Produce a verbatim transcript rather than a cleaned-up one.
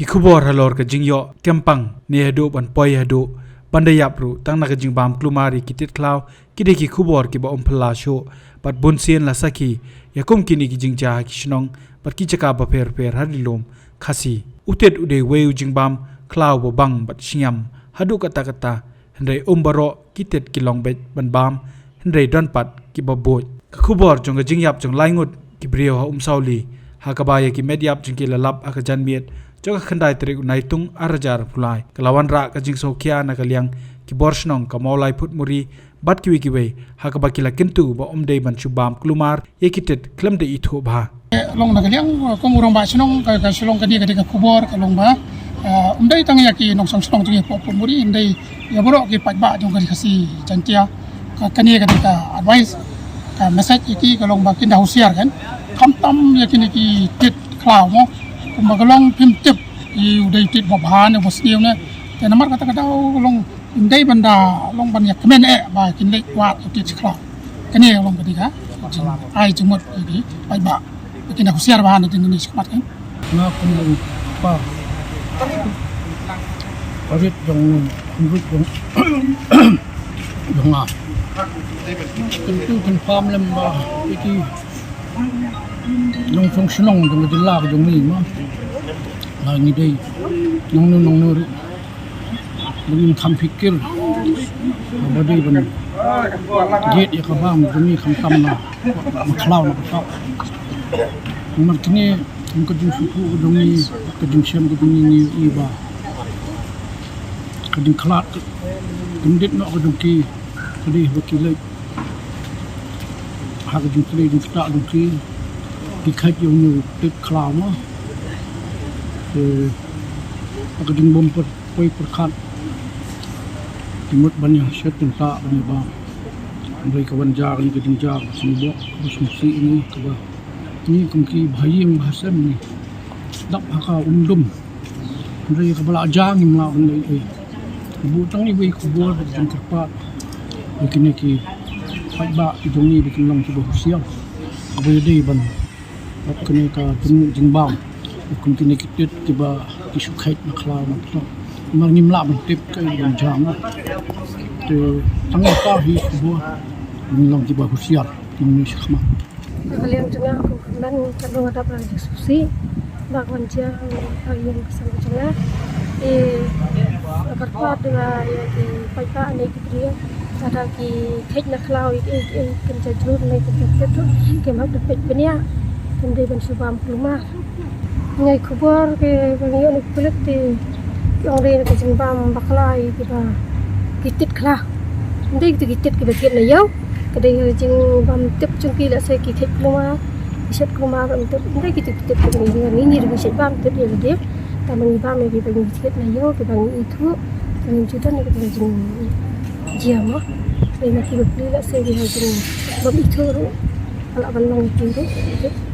Ki khubor halor ka jingïoh kempang ne haduh ban poi haduh ban da ïap ruh tang na ka jingbam klumar ïa ki tit khlaw ki dei ki khubor kiba ym phylla shuh bad bun sien la sakhi ïa kum kine ki jingjia ha ki shnong bad ki jaka bapher bapher ha Ri Lum Khasi. U tit u dei uwei u jingbam khlaw ba bang bad shngiam haduh katta katta, hynrei um baroh ki tit ki long beit ban bam, hynrei don pat kiba buit. Ka khubor jong ka jingïap jong lai ngut ki briew ha Umsawli, ha kaba ïa ki met ïap jong ki la lap ha ka janmiet jong ka khyndai tarik u Naitung ar hajar arphew lai, ka la wanrah ka jingsngewkhia na ka liang ki bor shnong ka Mawlai Phutmuri bad kiwei kiwei, ha kaba ki la kyntu ba ym dei ban shu bam klumar ïa ki tit khlem da ithuh bha. Long na ka liang, uh, kum u rangbah shnong, ka, ka shu long kane ka dei ka khubor ka long ba, uh, ym dei tang ïa ki nongshong shnong jong ngi hapoh Phutmuri, ym dei ïa baroh ki paidbah jong ka Ri Khasi Jaiñtia. Ka, kane ka dei ka advice, ka message ïa ki ka long ba kin da husiar kan. Khamtam ïa kine ki tit khlaw mo. Kumba ka long phim tip i u dei tit ba bha ne ba sniew ne. Te namar kata ka daw ka long ym dei ban da long ban ïa kmen eh ba kin leit wad ïa ki tit khlaw. Kane long ka dei ka ai jingmut ïa ki paidbah ba kin da husiar bha na jingmut shakhmat kan. Nga kum u pa, pa rit jong, kum rit jong, jong nga. Kyntu kynpham lem ba ïa ki nongshong shnong jong ka jylla ka jong ngi ma, la ngi dei nongno nongno ruh ba ngim kham phikir ba dei ban jied ïa ka bam jong ngi khamtam na khlaw na khlaw. Namar kine kum ka jingsngewthuh ka jong ngi, ka jingshem ka jong ngi, ngi ïohi ba ka jingkhlad, ka jingdit noh ka jong ki ka dei ba ki leit ha ka jingtrei jingktah jong ki, ki kheit ïa une u tit khlaw ma. Te ha ka jingbym poi pyrkhat ki mut ban ïa shet jingktah ban ïa bam. Hynrei ka wan jia kane ka jingjia kaba sngewbok kaba sngewsih ngi, kaba ngi kum ki bahaïing bahasem ngi dap ha ka umdum. Hynrei kaba la jia ngim lah ban leh ei ei. Buh tang iwei i khubor ba jingkyrpad ïa kine ki paidbah ki jong ngi ba kin long kiba husiar, kaba ïadei ban ap kane ka jing, jingbam kum kine ki tit kiba ki shu kheit na khlaw na khlaw. Namar ngim lah ban tip kaei ban jia. Te tang ïa ka hi khubor, ngin long kiba husiar nangne shakhmat. Ka liang jong nga kum ka kmen ka long ka dap la jingsngewsih ba ka wan jia ha ïing ka sem ka jong nga. Te ka kyrpad ïa ki paidbah ne ki briew, lada ki kheit na khlaw ïa kiei kiei kin jia jrut ne kin jia phet ruh, kim hap da peit bniah, kim dei ban shu bam klumar. Nga ai khubor kiba ngi ïoh na ki pulit te ki ong dei na ka jingbam bakla ïa kiba ki tit khlaw. Ym dei kita ki tit kiba thied na ïew. Ka dei ka jingbam tip jong ki, lehse ki kheit klumar, ki shet klumar, ym tip. Ym dei kita ki tit kiba ngi, ngi, ngi ruh ngi shet bam tip ïa lade. Tangba ngi bam ïa kiba ngi thied na ïew, kiba ngi ithuh, kiba ngi ju don ïa kiba jingjia mo. Dei na ki bapli lehse ki ha jingbym ithuh ruh, ka lah ban long ïa ki ruh.